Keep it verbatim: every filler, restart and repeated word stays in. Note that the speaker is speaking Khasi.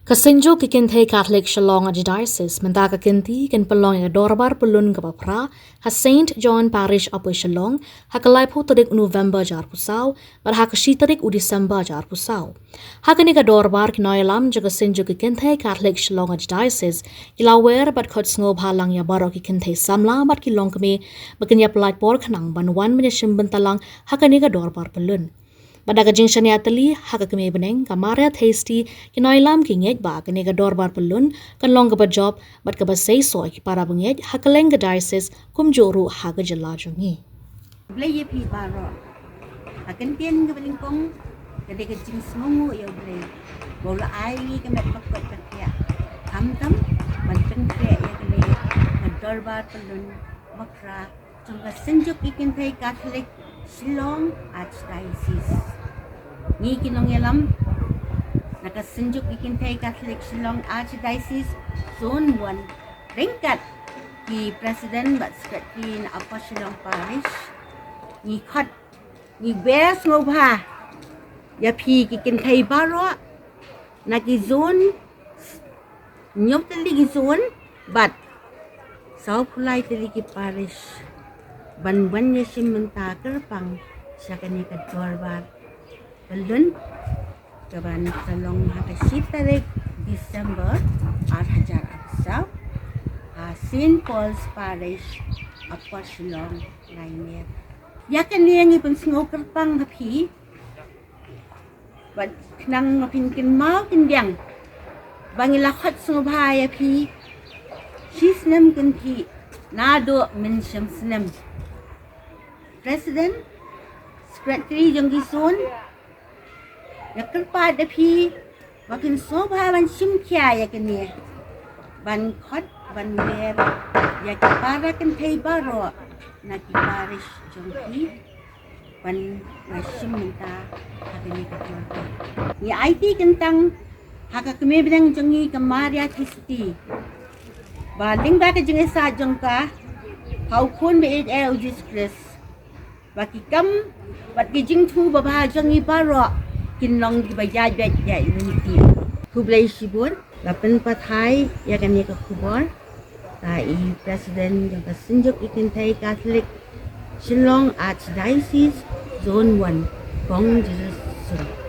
Ka Synjuk ki Kynthei Katholik Shillong Archdiocese mynta ka kynti kan pynlong ïa ka dorbar pyllun kaba phra ha Saint John Parish, Upper Shillong, ha ka laiphew tarik November hajar arphew saw bad ha ka shi tarik u December hajar arphew saw. Ha kane ka dorbar ki nongïalam jong ka Synjuk ki Kynthei Katholik Shillong Archdiocese ki la wer bad khot sngewbha lang ïa baroh ki kynthei samla bad ki longkmie ba kin ïa pyllait por khnang ban wan ban ïashim bynta lang ha kane ka dorbar pyllun. Bad da ka jingshaniah tylli ha ka kmie bneng ka Maria Theisti, ki nongïalam ki ngeit ba kane ka dorbar pyllun kan long kaba jop bad kaba seisoh ïa ki para bangeit ha kylleng ka diocese kumjuh ruh ha ka jylla jong ngi. Blei ïa phi baroh. Ha ka ktien kaba nyngkong ka dei ka jingsngewnguh ïa U Blei ba u la ai ngi ka met ba koit ba khiah, khamtam ban pynkhreh ïa kane ka dorbar pyllun ba phra jong ka Synjuk ki Kynthei Katholik Shillong Archdiocese. Ngi ki nongïalam na ka Synjuk ki Kynthei Katholik Shillong Archdiocese Zone one, ryngkat ki President bad Secretary na Upper Shillong Parish, ngi khot, ngi wer sngewbha ïa phi ki kynthei baroh na ki zone, hynñiew tylli ki zone bad sawphew lai tylli ki parish ban wan ïashim bynta kyrpang sha kane ka dorbar pyllun kaban sa long ha ka shi tarik December ar hajar arphew saw ha Saint Paul's Parish, Upper Shillong, Laimer. Ïa kane ngi pynsngew kyrpang ha phi bad khnang ba phin kynmaw kyndiang ba ngi la khot sngewbha ïa phi shi snem kynthih naduh mynshem snem. President, Secretary jong ki zone, ïa kyrpad ïa phi ba phin sngewbha ban shim khia ïa kane, ban khot ban wer ïa ki para kynthei baroh na ki parish jong phi ban ïashim bynta ha kane ka dorbar. Ngi aiti kyntang ha ka kmie bneng jong ngi ka Maria Theisti ba lyngba ka jingïasaid jong ka ha u Khun ba ïeit eh u Jisu Khrist ba ki kam bad ki jingthmu babha jong ngi baroh kin long kiba ïaid beit ïa i lynti. Khublei shibun. La pynpathai ïa kane ka khubor da i President jong ka Synjuk ki Kynthei Katholik Shillong Archdiocese Zone one, Kong Joseph Surok.